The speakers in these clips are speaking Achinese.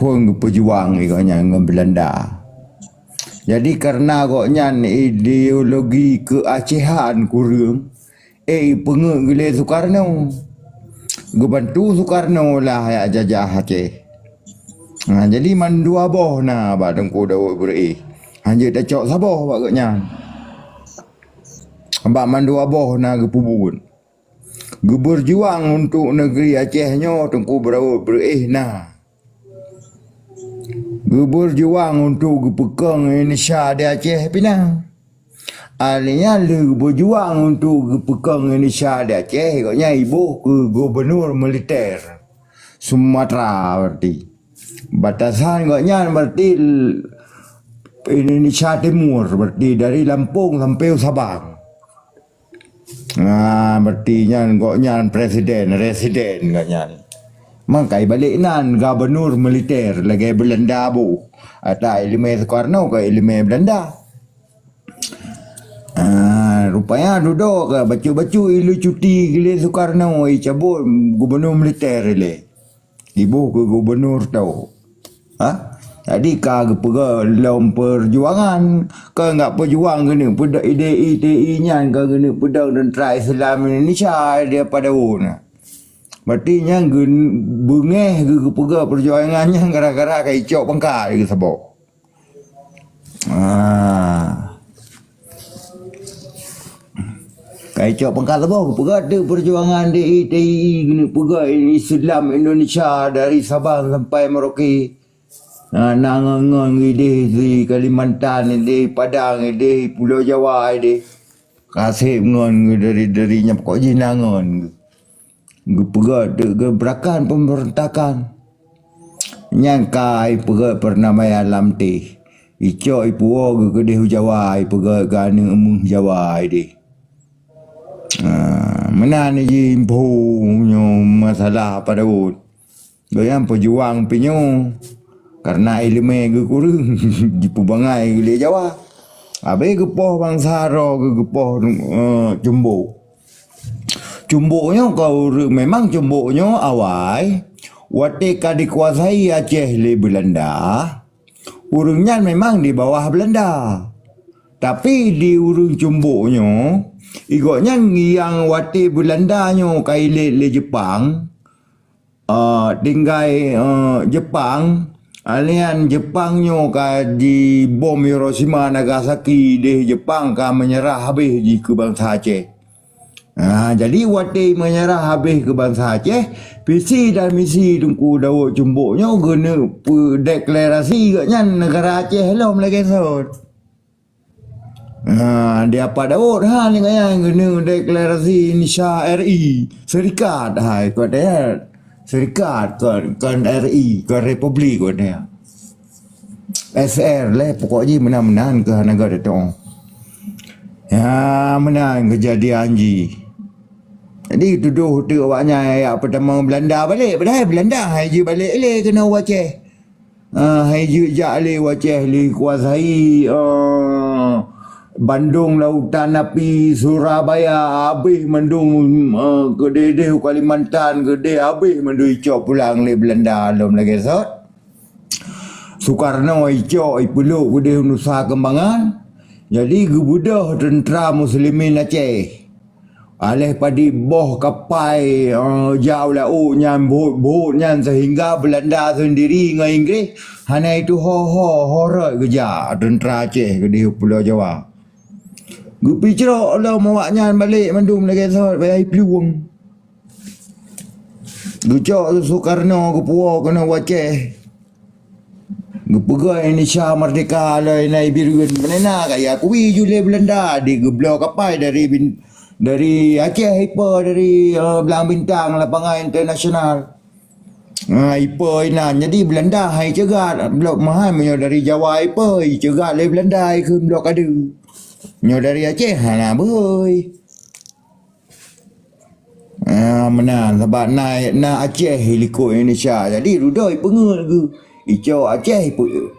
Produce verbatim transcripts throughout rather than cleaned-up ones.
Phon geupeujuang lé gobnyan ngon Beulanda. Jadi, kareuna gobnyan ideologi keuacehan kureueng, eh, ipeungeuet geuh lé Sukarno. Geubantu Sukarno lah jak jajah Aceh. Ha, jadi mandua boh na bak Teungku Daud Beureueh. Hanjeuet tacok saboh bak gobnyan. Bak mandua boh na geupeubuet. Geubeujuang untuk negeri Aceh nyoe Teungku Daud Beureueh na. Geubeujuang untuk geupeukong Indonesia di Aceh pih na. Alèh nyan lheueh geubeujuang untuk geupeukong Indonesia di Aceh, gobnyan iboh keu gubernur militer Sumatera berarti. Batasan gobnyan berarti Indonesia Timur, berarti dari Lampung sampai u Sabang. Ah, berarti nyan gobnyan presiden, residen gobnyan. Mangkai balek nan gubernur militer lagèe Beulanda boh. Ata ileumèe Sukarno keu ileumèe Beulanda. Ah, rupanya dudoe ka bacut-bacut ilèe cuti lé Sukarno, icabot gubernur militer ilèe. Iboh keu gubernur tho. Ha? Jadi ka geupeugah lom peujuangan, ka ngat peujuang keuneuk peudong I D I T I nyan, ka keuneuk peudong tentara Islam Indonesia di Padang. Berarti nyan beungèh geupeugah peujuangan nyan gara-gara ka icok pangkat geuh saboh. Ah. Ka icok pangkat saboh, geupeugah teuk peujuangan di I T I, geuneuk peugah Islam Indonesia dari Sabang sampai Merauke. Ah, na ngon-ngon idéh di Kalimantan, idéh Padang, idéh Pulo Jawa, idéh. Ka sép ngon dari, dari nyan pokok jih na ngon. Geupeugah teuk geubeurakan pemberontakan. Nyan ka ipeugah perdamaian lam teh. Icok ipuwoe geuh keudéh u Jawa, ipeugah keu aneuk meuh Jawa idéh. Ah, meunan jih meuphom nyoe masalah Pak Daud. Gobnyan peujuang pih nyoe, kareuna ileumèe geuh kureueng, jipeubangai geuh lé Jawa. Habéh geupoh bansa droe geuh, geupoh, eh, Cumbok. Cumbok nyoe ka ureueng, memang Cumbok nyoe awai watèe ka dikuasai Aceh lé Beulanda, ureueng nyan memang di bawah Beulanda. Tapi di ureueng Cumbok nyoe, i gobnyan nyang watèe Beulanda nyoe ka ilèt lé Jepang, Ah, tinggai, eh, Jepang, alèh nyan Jepang nyoe ka jibom Hiroshima, Nagasaki, deh Jepang ka meunyeurah habéh jih keu bansa Aceh. Ah, jadi watèe meunyeurah habéh keu bansa Aceh, visi dan misi Teungku Daud Cumbok nyoe geuneuk peudeklarasi gobnyan neugara Aceh lom lagèe sot. Ha, di Apa Daud, ha, ni kaya geuneuk deklarasi Indonesia R I, serikat, hai, kot ya. Serikat, kon, kon R I, kon republik, kot ya. S R leh, pokok jih meunan-meunan keu hana gata teu'oh. Ya, meunan keujadian jih. Jadi, tudoh teuk awaknyan jak peutamong Beulanda balek, padahai Beulanda hai jeuet balek lé keunoe u Aceh. Ah, hai jeuet jak lé u Aceh lé kuasai, ah, Bandung Lautan Api, Surabaya, habéh mandum, ah, keudéh-déh u Kalimantan, keudéh habéh mandum icok pulang lé Beulanda lom lagèe sot. Sukarno icok ipeulok keudéh u Nusa Kembangan. Jadi geubeudôh teuntra muslimin Aceh. Alèh padit boh kapai, eh, jak u laôt nyan, bhôt-bhôt nyan, seuhingga Beulanda seundiri ngon Inggréh hana ituho-ho, ho rot geujak teuntra Aceh keudéh u Pulo Jawa. Geupicrok lom awaknyan balek mandum lagèe sot, baya iplueng. Geucok Sukarno geupuwoe keunoe u Aceh. Geupeugah Indonesia merdeka lom inan Bireuen. Beuneuna ka iakui ju lé Beulanda, di geubloe kapai dari bin-, dari Aceh ipo, dari, eh, Blang Bintang lapangan internasional. Ha, ipo inan. Jadi Beulanda hai ceugat, bloe meuhan meunyoe dari Jawa ipo, iceugat lé Beulanda ikheun bloe kade. Nyoe dari Aceh hana beutôi. Ah, meunan, sabab na, na Aceh likot Indonesia. Jadi, dudoe ipeungeuet geuh. Icok Aceh ipe-,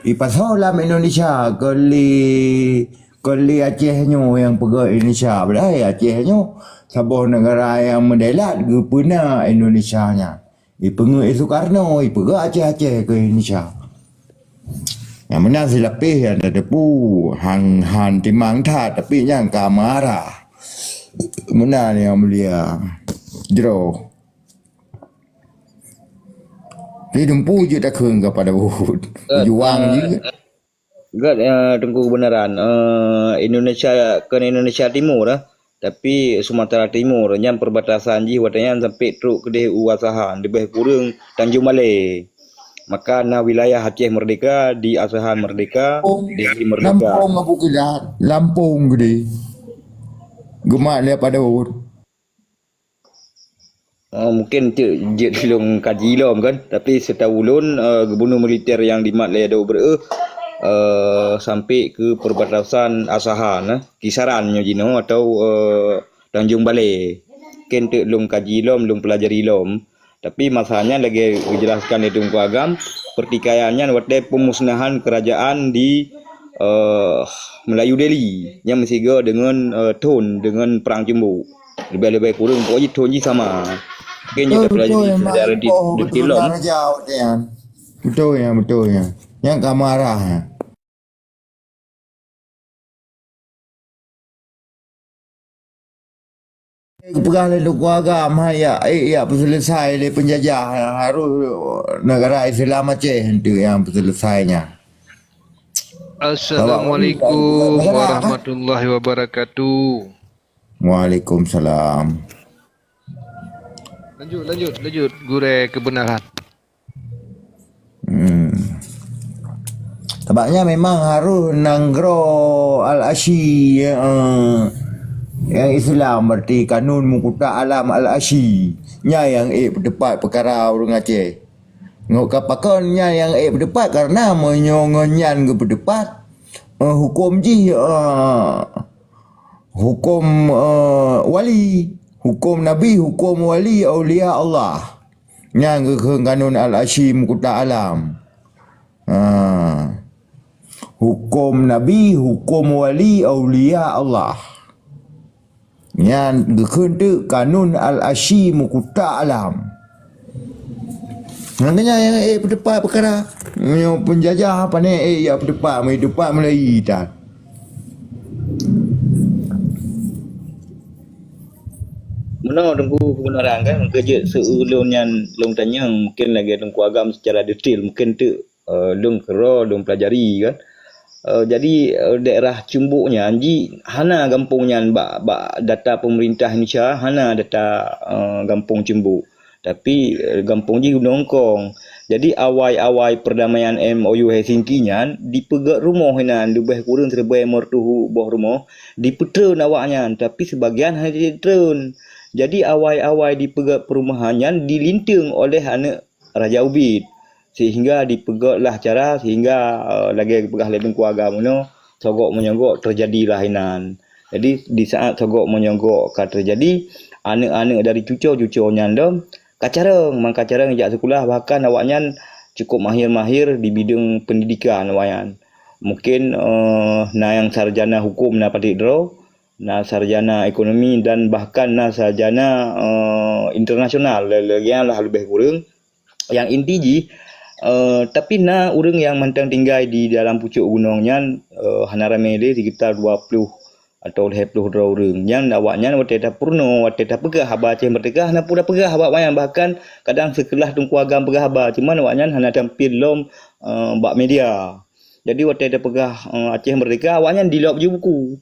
ipasoe lam Indonesia keu lé, keu lé Aceh nyoe nyang peugah Indonesia. Padahai Aceh nyoe saboh neugara nyang meudelat geupeuna Indonesia nyan. Ipeungeuet Sukarno, ipeugah Aceh-Aceh keu Indonesia. Nyang meunan silapeh nyang tateupeue, han, han timang that, tapi nyang ka marah. Meunan, Yang Mulia. Jroh. Tapi dumpu jeuet takheun keu Pak Daud. Juang jeuet. Gét, eh, Teungku kebenaran, eh, Indonesia, kon Indonesia Timur, eh, tapi Sumatera Timur, nyan perbatasan jih watée nyan sampai trok keudeh u Asahan, leubeh kureueng Tanjung Balai. Maka na wilayah Aceh Merdeka, di Asahan Merdeka, Lampung, Deli Merdeka. Lampung Abu Kilat, Lampung keudeh. Geumat lé Pak Daud. Oh, mungkin cek jeuet lôn kaji lom kan, tapi setahu ulôn, eh, gubunur militer nyang dimat lé Daud Bereu, eh, sampai ke perbatasan Asahan, eh, kisaran nyoe jinoe atau, eh, Tanjung Balai. Mungkin teuk lôn kaji lom, lôn pelajari lom. Tapi masa nyan lagée dijelaskan lé Teungku Agam, pertikaian nyan watée pemusnahan kerajaan di, eh, Melayu Delhi nyang meusigoe deungon, eh, thon deungon Perang Ceumbok. Leubeh-leubeh kureueng pokok jih thon jih sama. Mungkin nyoe betul, betul, ya, Mak. Secara di-, oh, detail betul, lom. Raja awak nyan. Betul, ya, betul, ya. Nyang ka marah, ya. Peugah lé Teungku Agam, hai, ya, eh, ya, peuselesai lé penjajah, ya, harus negara Islam Aceh tu yang peuselesainya. Assalamualaikum warahmatullahi wabarakatuh. Waalaikumsalam. Lanjut, lanjut, lanjut, gurée kebenaran. Hmm. Sebabnya memang harus nanggroe Al-Asyi, eh, yang Islam, berarti kanun mukuta alam Al-Asyi. Nya yang ék peuteupat peukara ureuëng Aceh. Ngon ka pakon nyan nyang ék peuteupat, karena meunyoe ngon nyan geupeuteupat, eh, huköm jih, eh, huköm, eh, wali, huköm nabi, huköm wali, aulia Allah. Nyan geukheun kanun Al-Asyi mukuta alam. Ha. Huköm nabi, huköm wali, aulia Allah. Nyan geukheun teuk kanun Al-Asyi mukuta alam. Makanya nyang ék peuteupat peukara. Meunyoe peunjajah pane ék jak peuteupat, meuteupat mulai tan. Meunoe Teungku kebenaran kan, keujeuet seuulôn nyan lôn tanyong, mungkin lagée Teungku Agam secara detail, mungkin teuk eh, lôn keudroe, lôn pelajari kan. Eh, jadi, eh, daerah Ceumbok nyan ji hana gampông nyan bak, bak data pemerintah Indonesia, hana data, eh, gampông Ceumbok. Tapi, eh, gampông jih Gunong Kong. Jadi awai-awai perdamaian M O U Helsinki nyan dipeugét rumoh inan leubeh kureueng siribée lima reutôh boh rumoh dipeutreun awaknyan, tapi sebagian hana jitreun. Jadi awai-awai dipeugét perumahan nyan dilinteung oleh aneuëk Raja Ubit, sehingga dipeugét lah cara sehingga, eh, lagée geupeugah lé Teungku Agam meunoe, sogok meunyoe gok teujadilah inan. Jadi di saat sogok meunyoe gok ka teujadi, aneuëk-aneuëk dari cuco-cuco nyan lom ka carông, mangka carông jak sikulah, bahkan awaknyan cukup mahir-mahir di bidang pendidikan awaknyan. Mungkin, eh, na nyang sarjana huköm na padit droe, na sarjana ekonomi dan bahkan na sarjana, eh, internasional, lagée nyan lah leubeh kureueng. Nyang inti jih, eh, tapi na ureuëng nyang mantong tinggai di dalam pucok gunong nyan, eh, hana ramé lé, sekitar dua puluh atau lhée ploh droe ureuëng. Nyan awaknyan watée tapeurunoe, watée tapeugah haba Aceh Merdeka, hana peue tapeugah haba awaknyan. Bahkan kadang seukeulah Teungku Agam peugah haba, cuman awaknyan hana tampil lom, eh, bak media. Jadi watée tapeugah, eh, Aceh Merdeka, awaknyan dilop ju buku.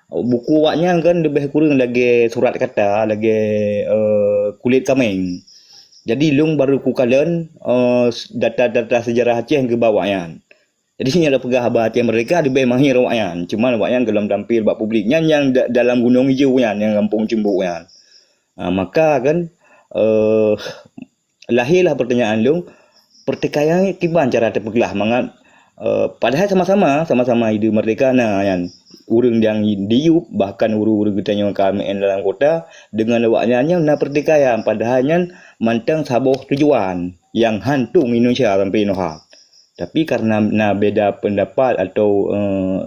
Buku awaknyan kan leubeh kureueng lagée surat kata, lagée, eh, kulét kaméng. Jadi lôn baru kukalon, eh, data-data sejarah Aceh keu bak awaknyan. Jadi nyan tapeugah haba Aceh Merdeka leubeh mahir awaknyan. Cuman awaknyan gohlom tampil bak publik. Nyan nyang da-, dalam Gunong Ijo nyan, nyang gampông Ceumbok nyan. Ah, maka kan, eh, lahirlah pertanyaan lôn, pertikaian kiban cara teupeuglah mangat, eh, padahai sama-sama, sama-sama idéh merdeka na nyan. Ureuëng nyang diyueb, bahkan ureuëng-ureuëng geutanyoe K M N dalam kota, deungon awaknyan nyan na pertikaian, padahai nyan mantong saboh tujuan nyang hantong Indonesia sampai inoe. Tapi karena na beda pendapat atau, eh,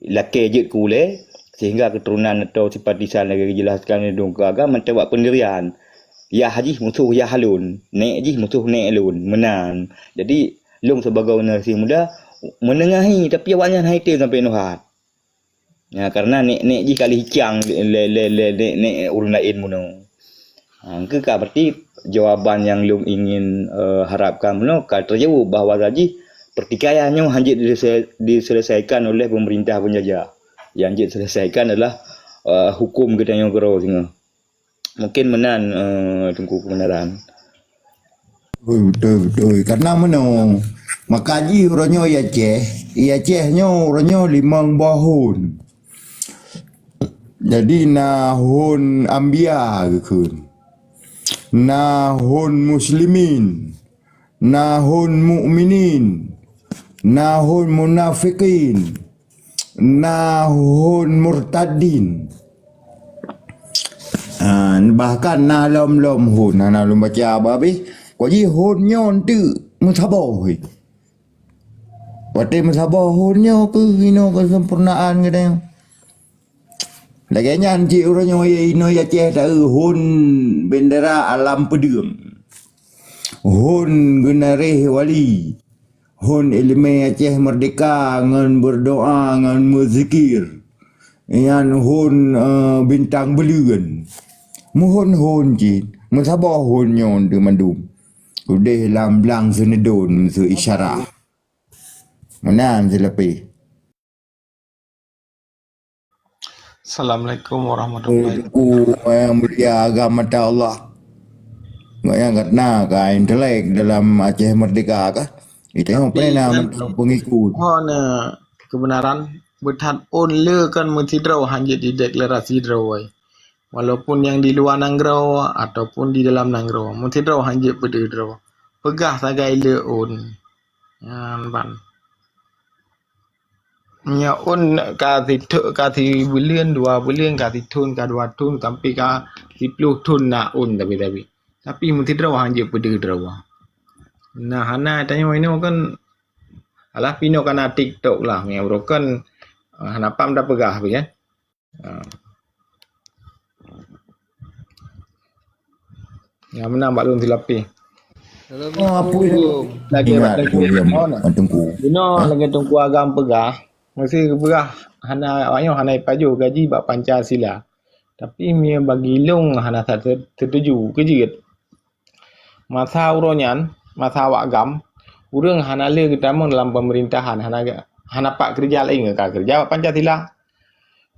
lakée jeuet keu ulée, sehingga keuturonan atau simpatisan lagée geujelaskan lé Teungku Agam mantong bak pendirian. Yah jih musoh yah lôn, nèk jih musoh nèk lôn, meunan. Jadi, lôn sibagoe generasi muda, meunengahi, tapi awaknyan han item sampoe nyoe that. Ya, karena nèk-nèk jih ka lheueh hicang lé, lé, lé, lé nèk-nèk ureueng laén bunoe. Ha, keu ka berarti jawaban nyang lôn ingin, eh, harapkan bunoe ka terjawab bahwa jih pertikaian nyoe hanjeuet disel-, diselesaikan oleh pemerintah penjajah. Yang jeuet selesaikan adalah, eh, hukum geutanyoe keudroe singoh. Mungkin meunan, eh, Teungku kebenaran. Beutôi, beutôi, beutôi. Karena meunoe, maka jih uroe nyoe i Aceh, i Aceh nyoe uroe nyoe limong boh hon. Jadi na hon anbiya geukheun. Na hon muslimin. Na hon mukminin. Na hon munafikin. Na hon murtadin. Ah, bahkan na lom-lom hon, na, na lôn baca bah habéh. Kok jih hon nyoe teuk meusaboh, hé. Watèe meusaboh hon nyoe keuh inoe keusempurnaan geutanyoe. Lagèe nyan cit uroe nyoe inoe i Aceh taeu hon bendera alam peudeueng. Hon geunaréh wali. Hon ileumèe Aceh Merdeka ngon berdoa ngon meuzikir. Nyan hon, eh, bintang buleuen. Meuhon-hon cit, meusaboh hon nyoe teuk mandum. Udeh lam blang seuneudon seuisyarah. Meunan seulapeh. Assalamualaikum warahmatullahi wabarakatuh. Teungku yang mulia agama Allah. Ngon nyang gata ka intelek dalam Aceh Merdeka kah? Itu yang pernah mendapat pengikut. Ho na kebenaran, beuthat ôn le kan meusidroe hanjeuet dideklarasi droe. Walaupun nyang di luwa nanggroe ataupun di dalam nanggroe, meusidroe hanjeuet peudeuh droe. Peugah sagai le ôn. Nyan ban. Nyoe ôn ka sitho-, ka sibuleuen, dua buleuen, ka sithon, ka dua thon, sampai ka siploh thon na ôn tapi-tapi. Tapi meusidroe hanjeuet peudeuh droe. Nah, hana tanyoe inoe kan, alah pih inoe ka na TikTok lah, nyan uroe kan, hana pam tapeugah pih kan. Ha. Nyang meunan bak lôn silapeh. Assalamualaikum. Oh, apa dia? Lagèe bak Teungku. Ingat aku diam, oh, nah. Teungku. Inoe lagèe Teungku Agam peugah, meusti geupeugah hana, awak nyoe hana ipajoh gaji bak Pancasila. Tapi meunyoe bagi lôn hana sa-, setuju, keu jeuet. Masa uroe nyan, masa awak Agam, ureueng hana lé geutamong dalam peumeurintahan, hana, hana pat keureuja laén, ka keureuja bak Pancasila.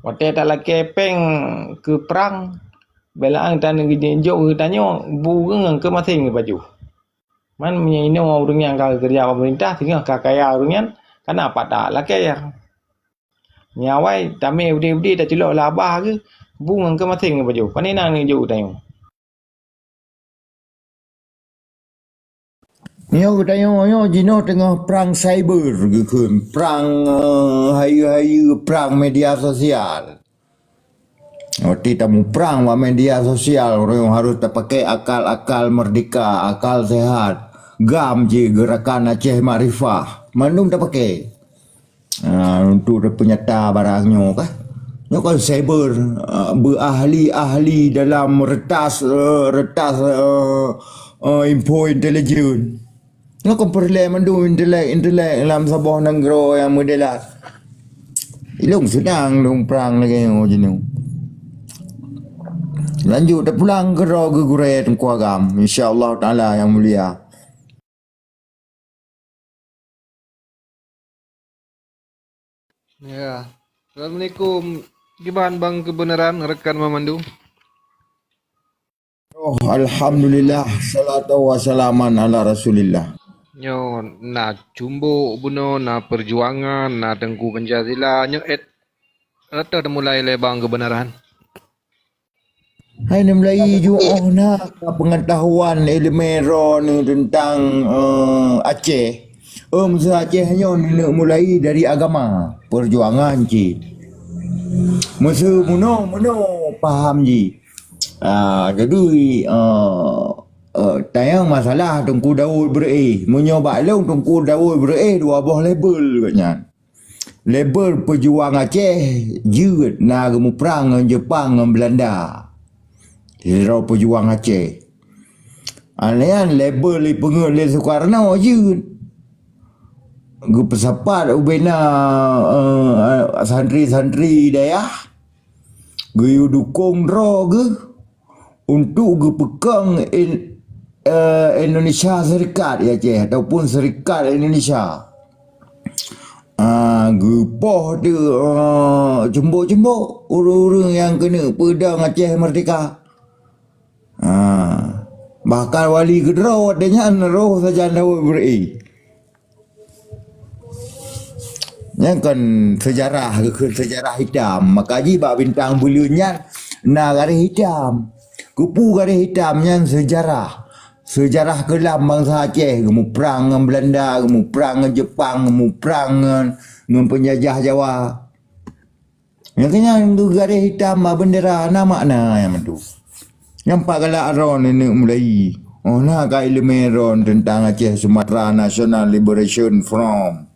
Watèe talakèe pèng keu prang, beulang tan geujok geutanyoe, bu ureueng keu maséng geupajoh. Man meunyoe inoe ureueng nyan ka keureuja bak peumeurintah, singoh ka kaya ureueng nyan, kana pat talakèe. Nyawai tamé udé-udé taculok lam babah geuh, bu ngon keumaséng geupajoh. Pane na neujok geutanyoe? Nyoe geutanyoe nyoe jinoe teungoh prang cyber geukheun, prang, eh, hayeue-hayeue, prang media sosial. Watèe tamuprang bak media sosial, ureueng harôh tapakè akal-akal merdeka, akal sehat, gam cit Gerakan Aceh Makrifah. Mandum tapakè. Ha, untuk tapeunyata barang nyoe kah? Nyoe kan cyber, ha, beuahli-ahli dalam retas, eh, retas, eh, eh, info intelijen. Nyoe kan peureulèe mandum intelek-intelek lam saboh nanggroe nyang meudelas. Ilôn seudang lôn prang lagèe nyoe jinoe. Lanjut tapulang keudroe geugurèe Teungku Agam, insya Allah Taala nyang mulia. Ya. Assalamualaikum. Kiban bang kebenaran rekan memandu? Oh, alhamdulillah, salatu wassalaman ala Rasulillah. Nyoe na cumbok bunoe, na perjuangan, na Teungku Pancasila, nyoe et rata mulai lé bang kebenaran. Hai neumulai juoh na ka pengetahuan ileumèe droeneuh teuntang, eh, Aceh. Oh, meuseu Aceh nyoe neuk mulai dari agama, perjuangan cit. Meuseu munoe, munoe paham jih. Ah, jadi, eh, eh, tanyong masalah Teungku Daud Beureu'éh. Meunyoe bak lôn Teungku Daud Beureu'éh dua boh label gobnyan. Label peujuang Aceh jeuet na geumuprang ngon Jeupang ngon Beulanda. Sidroe peujuang Aceh. Nyan label ipeungeuet lé Sukarno jeuet. Geupeusapat ubena, eh, santri-santri dayah geuyue dukong droe geuh untuk geupeukong in-, eh, Indonesia Serikat di Aceh ataupun Serikat Indonesia. Ah, geupoh teuk, ah, cumbok-cumbok ureuëng-ureuëng nyang keuneuk peudong Aceh Merdeka. Ah, bahkan wali keudroe watée nyan roh sajan Daud Beureue. Nyan kon seujarah, geukheun seujarah hitam. Maka jih bak bintang buleuen nyan na garéh hitam. Keupeue garéh hitam nyan? Seujarah. Seujarah keulam bansa Aceh, geumuprang ngon Beulanda, geumuprang ngon Jeupang, geumuprang ngon, ngon peunjajah Jawa. Nyang keu nyan geugaréh hitam bak beundera na makna nyang meutu. Nyang pat galak droe neuneuk mulai. Oh na ka iéleumé droe teuntang Aceh Sumatra National Liberation Front.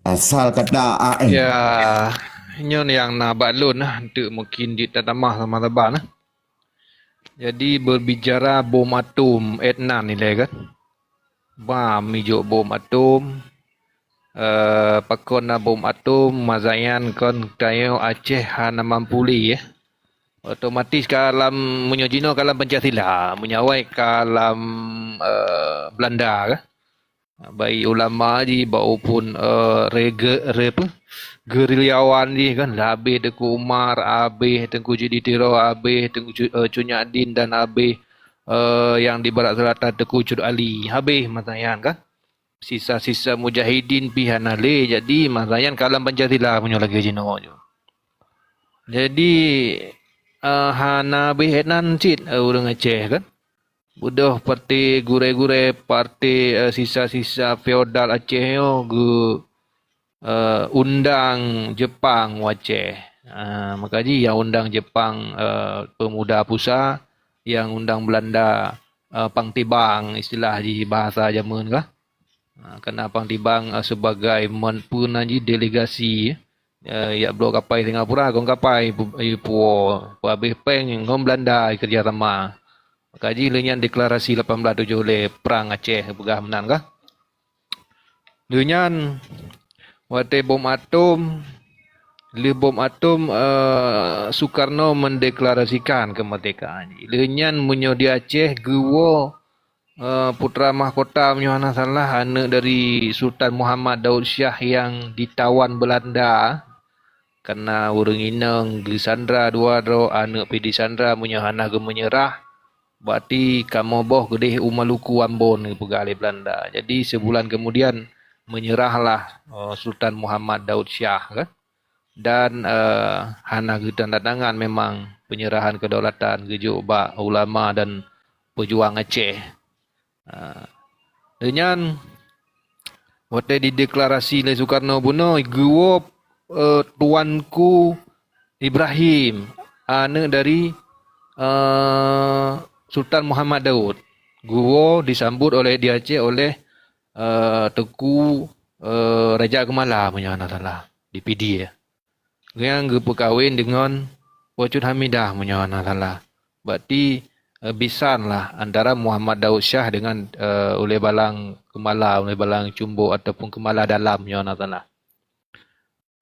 Asal kata A N. Ya, nyoe nyang na bak lôn nah, untuk mungkin jeuet tatamah sama saban nah. Jadi berbicara bom atom, Adnan ilée kan. Ba mijok bom atom, eh, pakon na bom atom, masa nyan kon tanyoe Aceh hana mampu lé, ya. Otomatis ka lam, meunyoe jinoe ka lam Pancasila, meunyoe awai ka lam, eh, Beulanda, kan. Baik ulama jih, baupun, eh, rege-, re-, apa, gerilyawan jih kan, habéh Teuku Umar, habéh Teungku Judi Tiro, habéh Teungku Cu-, eh, Cut Nyak Dien dan habéh, eh, nyang di Barat Selatan Teungku Cut Ali, habéh masa nyan kan. Sisa-sisa mujahidin pih hana lé, jadi masa nyan ka lam Pancasila meunyoe lagée jinoe nyoe. Jadi, eh, hana habéh nan cit, eh, ureuëng Aceh kan. Beudôh partai gurée-gurée, partai, eh, sisa-sisa feodal Aceh nyoe geu, eh, undang Jeupang u Aceh. Ah, maka jih nyang undang Jeupang, eh, peumuda pusa, nyang undang Beulanda, eh, pangtibang, istilah jih bahasa jameun kah. Ah, keureuna pangtibang, eh, sebagai mon-, peue nan jih delegasi, eh, jak bloe kapai Singapura, kon kapai pu-, eh, puwoe, peuhabéh péng ngon Beulanda keureuja sama. Maka jih lheueh nyan deklarasi lapan belas tujoh lhée, Prang Aceh, peugah meunan kah. Lheueh nyan, watée bom atom, lheueh bom atom, eh, Sukarno mendeklarasikan kemerdekaan. Lheueh nyan meunyoe di Aceh geuwoe, eh, putra mahkota meunyoe hana salah, aneuëk dari Sultan Muhammad Daud Syah nyang ditawan Beulanda. Kareuna ureuëng inong geusandra dua droe, aneuëk pih disandra, meunyoe hana geumeunyeurah, berarti kamoe boh keudeh u Maluku Ambon, geupeugah lé Beulanda. Jadi, sibulan keumudian, meunyeurahlah, eh, Sultan Muhammad Daud Syah, kan. Dan, eh, hana geutandatangan memang peunyeurahan keudaulatan geujok bak ulama dan peujuang Aceh. Ha. Lheueh nyan, watée dideklarasi lé Sukarno bunoe, geuwoe, eh, Tuanku Ibrahim, aneuëk dari, eh, Sultan Muhammad Daud. Geuwoe disambot oleh di Aceh oleh, eh, Teungku, eh, Raja Keumala, meunyoe hana salah, di Pidie. Nyang geupeukawen deungon Po Cut Hamidah, meunyoe hana salah. Berarti, eh, bisan lah antara Muhammad Daud Syah dengan, eh, Ulée Balang Keumala, Ulée Balang Cumbok ataupun Keumala Dalam, meunyoe hana salah.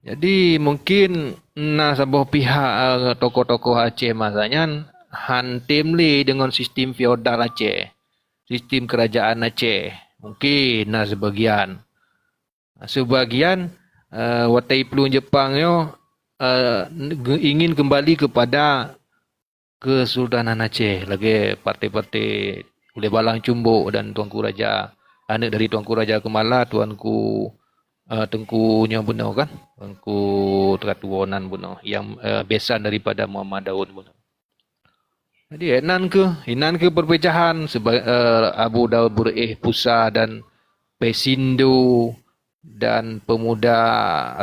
Jadi, mungkin na saboh pihak, eh, tokoh-tokoh Aceh masa nyan han tem lé deungon sistem feodal Aceh, sistem keurajaan Aceh. Mungkin na seubagian. Seubagian, eh, watée iplueng Jeupang nyoe, eh, ge-, ingin keumbali keupada Keusultanan Aceh, lagée partai-partai Ulée Balang Cumbok dan Tuanku Raja, aneuëk dari Tuanku Raja Keumala, Tuanku, eh, Teungku nyoe bunoe kan, Teungku Teungku Tuwo nan bunoe, nyang, eh, besan daripada Muhammad Daud bunoe. Jadi, eh, nan kheueh, inan kheueh perpecahan seba-, eh, Abu Daud Bureue Pusa dan Pesindo dan pemuda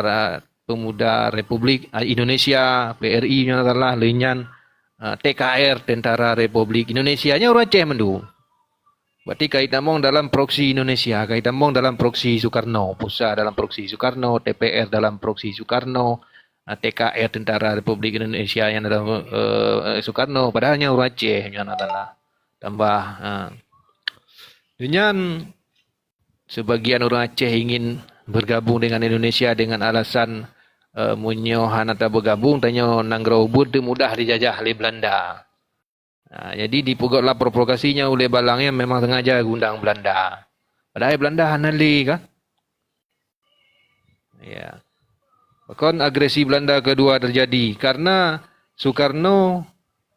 ra-, pemuda Republik, ah, Indonesia, P R I nyoe salah, lheueh nyan, ah, T K R, Tentara Republik Indonesia, nyoe ureuëng Aceh mandum. Berarti ka itamong dalam proksi Indonesia, ka itamong dalam proksi Sukarno, Pusa dalam proksi Sukarno, T P R dalam proksi Sukarno, ah, T K R, Tentara Republik Indonesia nyang dalam, eh, Sukarno, padahal nyan ureuëng Aceh nyoe na salah. Tambah, ha. Dengan sebagian orang Aceh ingin bergabung dengan Indonesia dengan alasan, eh, meunyoe hana tabergabung, tanyoe nanggroe ubit teuh mudah dijajah lé Belanda. Ha, jadi dipeugét lah provokasi nyan ulé Balang nyang memang sengaja geundang Belanda. Padahai Belanda hana lé kan? Ya. Bahkan agresi Belanda kedua terjadi karena Soekarno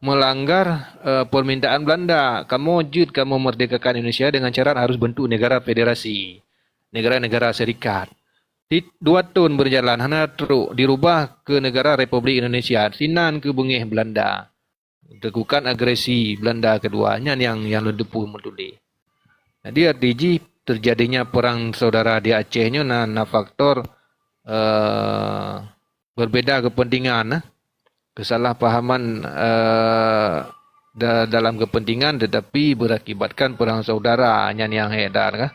melanggar, eh, permintaan Belanda. Kamoe jeuet kamoe merdekakan Indonesia dengan syarat harus bentuk negara federasi, negara-negara serikat. Di, dua tahun berjalan hana trok, dirubah ke negara Republik Indonesia. Sinan keuh beungéh Belanda. Dilakukan agresi Belanda kedua. Nyan nyang, nyang lôn teupeu meutuléh. Jadi arti jih terjadinya perang saudara di Aceh nyoe na, na faktor, eh, berbeda kepentingan, eh. Kesalahpahaman, eh, da-, dalam kepentingan tetapi berakibatkan perang saudara nyan nyang hék that kan.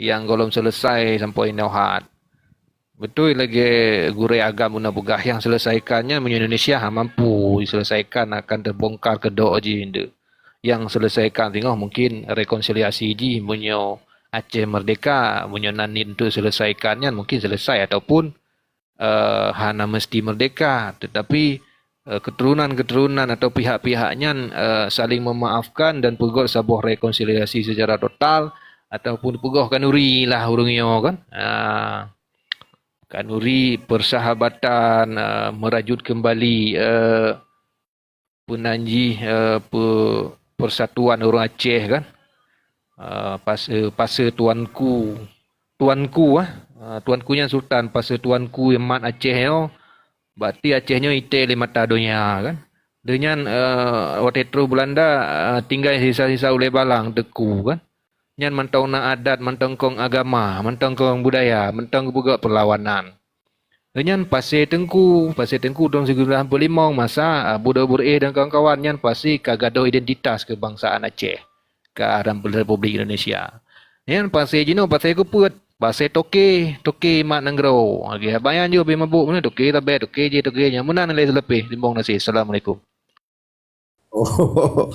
Nyang gohlom selesai sampoe inoe hat. Beutôi lagée gurée agam bunoe peugah, nyang selesaikan nyan meunyoe Indonesia ha mampu diselesaikan akan teubongkar keudok jih indeuek. Nyang selesaikan singoh mungkin rekonsiliasi jih meunyoe Aceh merdeka, meunyoe na niet untuk selesaikan nyan mungkin selesai ataupun, eh, hana mesti merdeka, tetapi, eh, keturunan-keturunan atau pihak-pihak nyan, eh, saling memaafkan dan peugét saboh rekonsiliasi secara total ataupun peugét kanuri lah ureuëng nyoe kan. Ah. Kanuri persahabatan, eh, merajut kembali, eh, peunanjih, eh, pe-, persatuan ureuëng Aceh kan. Eh, pase, pase tuanku, tuanku, eh. Eh, tuanku nyan sultan, pase tuanku mat Aceh nyoe. Berarti Aceh nyoe iték lé mata donya kan. Deunyan, eh, watée troh Belanda, eh, tinggai sisa-sisa ulé Balang, Teungku kan. Nyan mantong na adat, mantong kong agama, mantong kong budaya, mantong geupeugét perlawanan. Nyan Pasé Teungku, Pasé Teungku tahun seribu sembilan ratus empat puluh lima masa, ah, Abu Daud Bur'eh dan kawan-kawan nyan Pasé ka gadôh identitas keubangsaan Aceh ka dalam Republik Indonesia. Nyan Pasé jinoe Pasé Keupeuet, Pasé Toke, Toke mat nanggroe. Lagée bayan jih pih mabök meunan, toke tabek, toke jih, toke nyan. Meunan lé seuleupeh, simbong na sie. Assalamualaikum. Oh,